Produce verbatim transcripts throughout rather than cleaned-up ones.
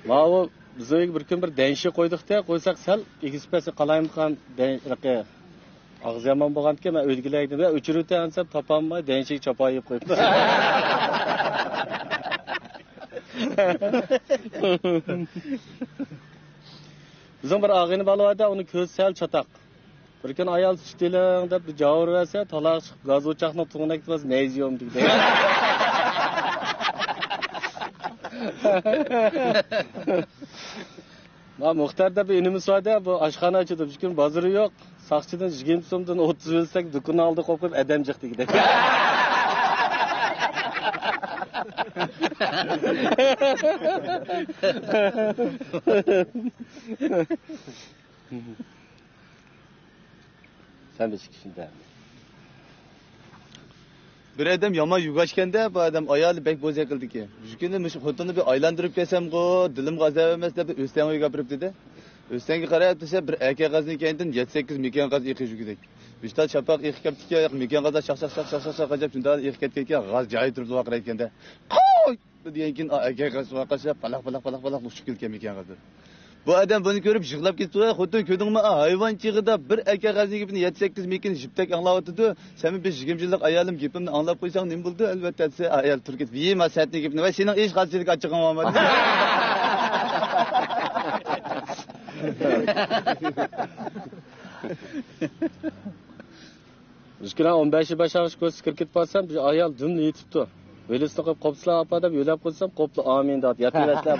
ماۋۇ بىز ئۆيگە بىر كۈن بىر دەنشى قويدۇق-دە، قويساق سەل ئېگىز پەس قالايمىقان دەن-، ئاغزى يامان بولغانتىكەن، مەن ئۆيدىكىلەرگە دېدىم، «يا، ئۆچۈرۈۋېتىڭ» دېسەم، تاپالماي دەنشىگە چاپان يېيىپ قويۇپتۇ. بىزنىڭ بىر ئاغىنە بالا بار-دە، ئۇنى كۆزى سەل چاتاق. بىر كۈنى ئايال سۈت ئېلىڭ دەپ جاۋۇرۇۋەرسە، تالاغا چىقىپ گاز ئوچاقنىڭ تۇڭىنى ئەكېتىۋالسا نەيزە يومدى. ما مۇختەر دەپ بىر ئىنىمىز بار-دە، بۇ ئاشخانا ئاچىدۇ، بۈگۈن بازىرى يوق. ساقچىدىن يىگىرمە سومدىن ئوتتۇز ئۆلسەك، دۇكىنى ئالدى قوپۇپ ئادەم جىق دېگۈدەك. سەن بىر ئىككىسىنى دە. بىر ئادەم يامان يۇگاشكەندە، بۇ ئادەم ئايالى بەك بوزەك قىلدىكەن. شۇ كۈنى مۇشۇ خوتۇننى بىر ئايلاندۇرۇپ كەلسەمغۇ، دىلىمغا ئازاب ئەمەس دەپ، ئۆستەڭ ئۆيگە ئاپىرىپ دېدى. ئۆستەڭگە قاراپ دېسە، بىر ئەركەك غازنىڭ كەينىدىن يەتتە سەككىز مېكىيان غاز ئېقىش يۈگىدەك. بىشتا چاپاق ئېقىپ كەپتىكەن، مېكىيان غازلار شاق، شاق، شاق، شاق، شاق، شاق، شاق، شاق، شاق، غاز جايى تۇرۇپ ۋارقىرايدىكەندە. قوي! دېگەندىن كېيىن، ئا، ئەركەك غاز قاچىلاپ، پالاق، پالاق، پالاق، پالاق ئۇچۇپ كېلىپ كەلمىكەن غازلار. بۇ ئادەم بۇنى كۆرۈپ يىغلاپ كېتىپتۇ، «ۋاي خوتۇن، كۆردۈڭمۇ، ئا، ھايۋان چېغىدا بىر ئەركەك غازنىڭ گېپىنى يەتتە سەككىز مېكىن جىپتەك ئاڭلاۋاتىدۇ. سەنمۇ بىر يىگىرمە يىللىق ئايالىم گېپىمنى ئاڭلاپ قويساڭ نېمە بولىدۇ؟» ئەلۋەتتە دېسە، ئايال تۇرۇپ كېتىپ، «يېمە سەتنىڭ گېپىنى، ۋاي سېنىڭ ئىش غاز چېلىك ئاچچىقىڭ بارمىدى؟» بىز كۈنى ئون بەشى باشلانغۇچ كوچىسىغا كىرىپ كېتىپ بارسام، بىر ئايال دۈملا يېتىپتۇ. ۋېلىسنى قويۇپ، «قوپسىلا ئاپا» دەپ يۆلەپ قويسام، «قوپلا ئامىن» دەپ ياتىۋەرسىلە.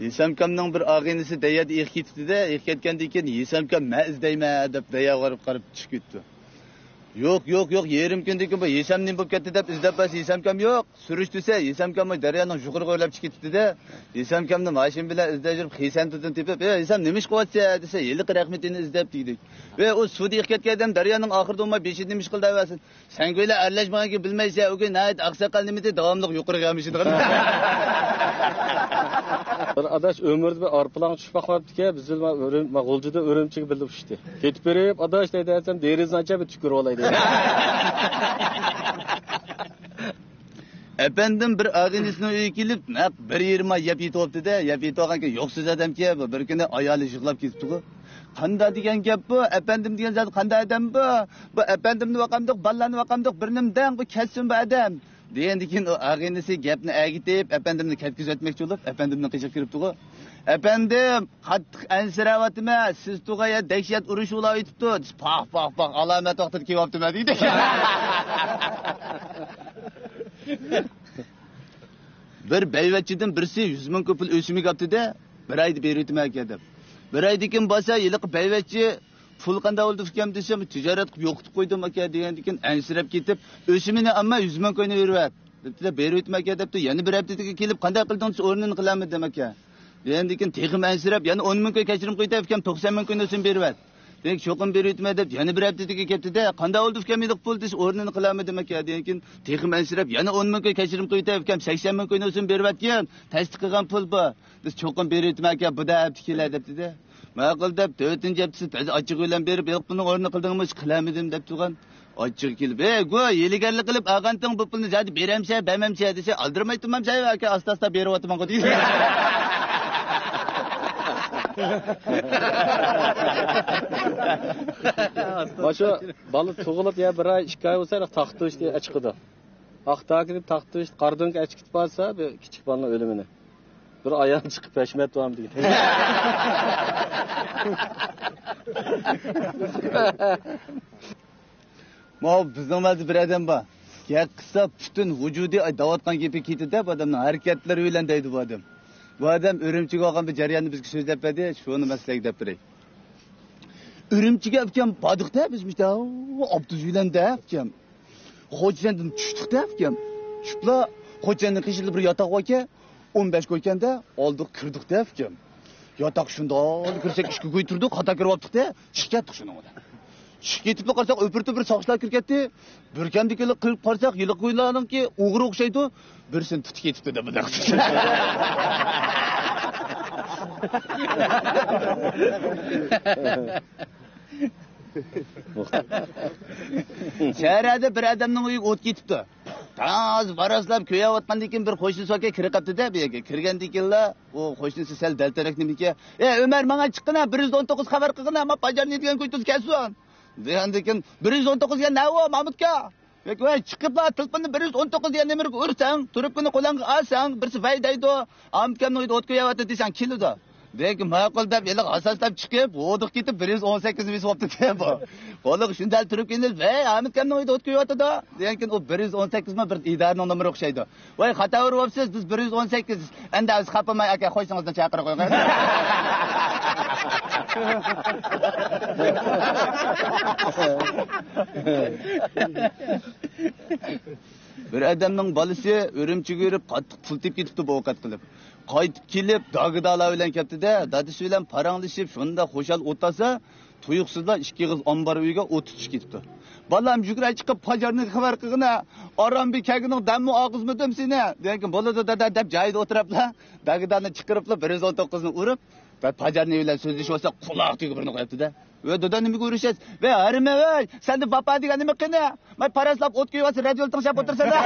ھېسامكامنىڭ بىر ئاغىنىسى دەيەدە ئېقىپ كېتىپتىدە، ئېقىپ كەتكەندىن كېيىن، «ھېسامكام، مەن ئىزدەيمەن» دەپ دەيەگە بېرىپ قاراپ چۈشۈپ كېتىپتۇ. يوق، يوق، يوق، يېرىم كۈندىن كېيىن بۇ ھېسام نېمە بولۇپ كەتتى دەپ ئىزدەپ بارسا، ھېسامكام يوق. سۈرۈشتۈرسە، ھېسامكاممۇ دەريانىڭ يۇقىرىغا ئۆرلەپ چىقىپ كېتىپتىدە، ھېسامكامنى ماشىنا بىلەن ئىزدەپ يۈرۈپ، خىسەن تۇتىنى تېپىپ، «ئەي، ھېسام، نېمە ئىش قىلىۋاتىسەن؟» دېسە، «ھېلىقى رەھمىتىنى ئىزدەپ» دېدى. «ۋەي، ئۇ سۇدا ئېقىپ كەتكەن ئادەم دەريانىڭ ئاخىرىدا بولماي، بېشىدا نېمە ئىش قىلدى دەۋەرسۇن. سەن گويلا ئەرلەشمىگەنكى بىلمەيسەن، ئۇ گوي ناھايىتى ئاقساقال نېمىدى، داۋاملىق يۇقىرىغا يامىشىدىغان.» بىر ئاداش ئۆمرىدە بىر ئارپىلاڭ چۈشۈپ باقماپتىكەن، بىز بىلەن ئۈرۈم-، ما غۇلجىدىن ئۈرۈمچىگە بىللە ئۇچتى. «كېتىپ بېرىپ، ئاداش» دەيدۇ، دېسەم، «دېرىزىنى ئاچاي، بىر تۈكۈرۈپ ئالاي» دەيدۇ. ئەپەندىم بىر ئاغىنىسىنىڭ ئۆيىگە كېلىپ، نەق بىر يېرىم ئاي يەپ يېتىۋاپتۇ-دە، يەپ يېتىۋالغان كېيىن يوقسۇز ئادەمكەن، بۇ بىر كۈنى ئايالى يىغلاپ كېتىپتىغۇ. «قانداق دېگەن گەپ بۇ؟ ئەپەندىم دېگەن زادى قانداق ئادەم بۇ؟ بۇ ئەپەندىمنى باقامدۇق، بالىلارنى باقامدۇق، بىر نېمە دەڭ، بۇ كەتسۇن بۇ ئادەم.» دېگەندىن كېيىن ئۇ ئاغىنىسى گەپنى ئەگىتىپ، ئەپەندىمنى كەتكۈزۈۋەتمەكچى بولۇپ، ئەپەندىمنىڭ قېشىغا كىرىپتىغۇ. «ئەپەندىم، قاتتىق ئەنسىرەۋاتىمەن، سىز تۇرغان يەردە دەھشەت ئۇرۇش بولاۋېتىپتۇ» دېسە، «پاھ، پاھ، پاھ، ئالامەت ۋاقتىدا كېلىۋاپتىمەن» دېدى. بىر بەيۋەچچىدىن بىرسى يۈز مىڭ كوي پۇل ئۆسۈملۈك ئاپتۇ-دە، بىر ئايدا بېرىۋېتىمەن ئاكا دەپ. بىر ئايدىن كېيىن بارسا، ھېلىقى بەيۋەچچى، «پۇل قانداق بولدى ئۇكام؟» دېسەم، «تىجارەت قىلىپ يوقىتىپ قويدۇم ئاكا» دېگەندىن كېيىن ئەنسىرەپ كېتىپ، «ئۆسۈمىنى ئالما، يۈز مىڭ كوينى بېرىۋەت» دەپتۇ-دە، «بېرىۋېتىمەن ئاكا» دەپتۇ. يەنە بىر ھەپتىدىن كېيىن كېلىپ، «قانداق قىلدىڭ؟» دېسە، «ئورنىنى قىلالمىدىم ئاكا» دېگەندىن كېيىن تېخىمۇ ئەنسىرەپ، «يەنە ئون مىڭ كوي كەچۈرۈم قويۇۋېتەي ئۇكام، توقسان مىڭ كوينى ئۆسۈمىنى بېرىۋەت» دېگەن، «چوقۇم بېرىۋېتىمەن» دەپ يەنە بىر ھەپتىدىن كېيىن كەپتۇ-دە، «قانداق بولدى ئۇكام ھېلىقى پۇل؟» دېسە، «ئورنىنى قىلالمىدىم ئاكا» دېگەن كېيىن تېخىمۇ ئەنسىرەپ، «يەنە ئون مىڭ كوي كەچۈرۈم قويۇۋېتەي ئۇكام، سەكسەن مىڭ كوينى ئۆسۈمىنى بېرىۋەتكىن، تەستىق قىلغان پۇل بۇ» دېسە، «چوقۇم بېرىۋېتىمەن ئاكا، بۇدا ھەپتە كېلە» دەپتۇ-دە. ماقۇل دەپ، تۆتىنچى ھەپتىسى بەزى ئاچچىقى بىلەن بېرىپ، «ھېلىقى پۇلنىڭ ئورنىنى قىلدىڭمۇ؟» «قىلالمىدىم» دەپ تۇرغان. ئاچچىقى كېلىپ، «ھەي گۇ، ھىيلىگەرلىك قىلىپ ئالغانتىڭ بۇ پۇلنى، زادى بېرەمسەن، بەرمەمسەن؟» دېسە، «ئالدىرىماي تۇرمامسەن ئاكا، ئاستا ئاستا بېرىۋاتىمەنغۇ» دېدى. مانا شۇ بالا تۇغۇلۇپ يا بىر ئاي، ئىككى ئاي بولسا، تاختا ئۈستى ئەچىقىدۇ. ئاختاكىنى تاختىش قاردىن ئەچىكىتىپ بارسا، بىر كىچىك بالىنىڭ ئۆلۈمىنى. بىر ئايال چىقىپ، «ھەشمەت بارمۇ؟» دېگەن. ماۋۇ بىزنىڭ مەزدە بىر ئادەم بار. گەپ قىلسا، پۈتۈن ۋۇجۇدى، ئاي، دەۋاتقان گېپى كېتىدۇ بۇ ئادەمنىڭ ھەرىكەتلىرى بىلەن دەيدۇ بۇ ئادەم. بۇ ئادەم ئۈرۈمچىگە بولغان بىر جەرياننى بىزگە سۆزلەپ بەردى، شۇنى مەن سىلەرگە دەپ بېرەي. ئۈرۈمچىگە ئۇكام باردۇق-دە بىز مۇشتا، ئاپتوبۇس بىلەن-دە ئۇكام. خوجەندىن چۈشتۇق-دە ئۇكام. چۈشۈپلا خوجەندىن قېشىدا بىر ياتاق باركەن، ئون بەش كويكەن-دە، ئالدىغا كىردۇق-دە ئۇكام. ياتاق شۇنداق كىرسەك ئىككى كوي تۇردۇق، قاتار كىرىۋاپتۇق-دە، چىقىپ كەتتۇق شۇنىڭ بىلەن. چىقىپ كېتىپلا قارىساق، ئۆپۈرتۈپ بىر ساقچىلار كىرىپ كەتتى. بىر كەمدىكىلا قىلىپ قارىساق، ھېلىقى كويلارنىڭكى ئوغرى ئوخشايدۇ. بىرسىنى تۇتۇپ كېتىپتۇ دەپ مۇنداق. شەھەردە بىر ئادەمنىڭ ئۆيىگە ئوت كېتىپتۇ. تازا ۋاراسلاپ كۆيۈۋاتقاندىن كېيىن بىر قوشنىسى ئاكا كىرىپ قاپتۇ-دە بۇ يەرگە. كىرگەندىن كېيىنلا ئۇ قوشنىسى سەل دەلتىرەك نېمىكەن، «ئەي ئۆمەر، ماڭا چىققىنا، بىر يۈز ئون توققۇز خەۋەر قىلغىنا، ما پاجارنى دېگەن كويتۇز كەلسۇن» دېگەندىن كېيىن، «بىر يۈز ئون توققۇز دېگەن نەۋۇ، مامۇتكا؟» «ۋەي، چىقىپلا تېلېفوننى بىر يۈز ئون توققۇز دېگەن نومېرغا ئۇرساڭ، تۇرۇپكىنى قولۇڭغا ئالساڭ، بىرسى ۋەي دەيدۇ، ئامىتكامنىڭ ئۆيىدە ئوت كۆيۈۋاتىدۇ دېسەڭ كېلىدۇ» دېگەن. «ماقۇل» دەپ ھېلىقى ھاساسلاپ چىقىپ، ھودۇق كېتىپ بىر يۈز ئون سەككىزنى بېسىۋاپتىكەن بۇ. قولىغا شۇنداق تۇرۇپكىنى، «ۋەي، ئامىتكامنىڭ ئۆيىدە ئوت كۆيۈۋاتىدۇ» دېگەندىن كېيىن، ئۇ بىر يۈز ئون سەككىزمۇ بىر ئىدارىنىڭ نومېرىغا ئوخشايدۇ. «ۋەي، خاتا ئۇرۇۋاپسىز، بىز بىر يۈز ئون سەككىز.» «ئەمدى ھازىر خاپىماي ئاكا، قوشنىڭىزنى چاقىرىپ قويغاي.» بىر ئادەمنىڭ بالىسى ئۈرۈمچىگە بېرىپ قاتتىق پۇل تېپىپ كېتىپتۇ، بوۋاقەت قىلىپ. قايتىپ كېلىپ، داگىدالار بىلەن كەپتۇ-دە، دادىسى بىلەن پاراڭلىشىپ، شۇنداق خۇشال ئولتۇرسا، تۇيۇقسىزلا ئىككى ئېغىز ئامبار ئۆيگە ئوت تۇتۇشۇپ كېتىپتۇ. «بالام، يۈگۈرە چىقىپ پاجارنى خەۋەر قىلغىنا، ئاران بىر كەلگىنىڭ دەممۇ ئاغزىمىدىم سېنى» دېگەن. «بولىدۇ دادا» دەپ جايىدا ئولتۇرۇپلا، داگىدانى چىقىرىپلا، بىر يۈز ئون توققۇزنى ئۇرۇپ، پاجارنى بىلەن سۆزلىشىۋالسا، قۇلاق تۈگى بىرنى قويۇپتۇ-دە. «ۋەي دادا، نېمىگە ئۇرۇشىسىز؟» «ۋەي ھەرىمە، ۋەي، سەندە ۋاپا دېگەن نېمە قېنى؟ ماي پاراسلاپ ئوت كۆيۈۋاتسا، رادىيونى تىڭشاپ ئولتۇرسىلا.»